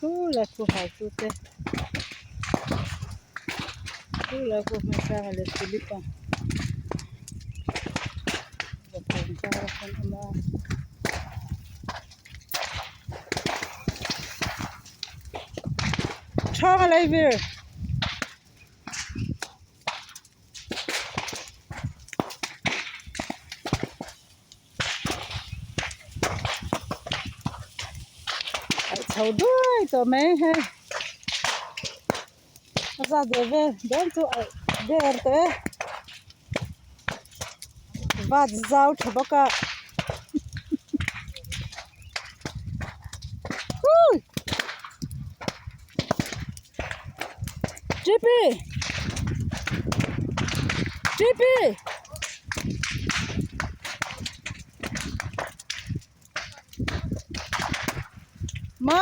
Khu lai khu hau chu te khu lai khu hmasanga leh Philip-a vawkawm karah khan a awm a. Thawng a lei vir. Chho duai tawh mai hei a zat ve vel dawn chu a der tawh e vat zau tha bawk a hui Chippy Chippy Ma.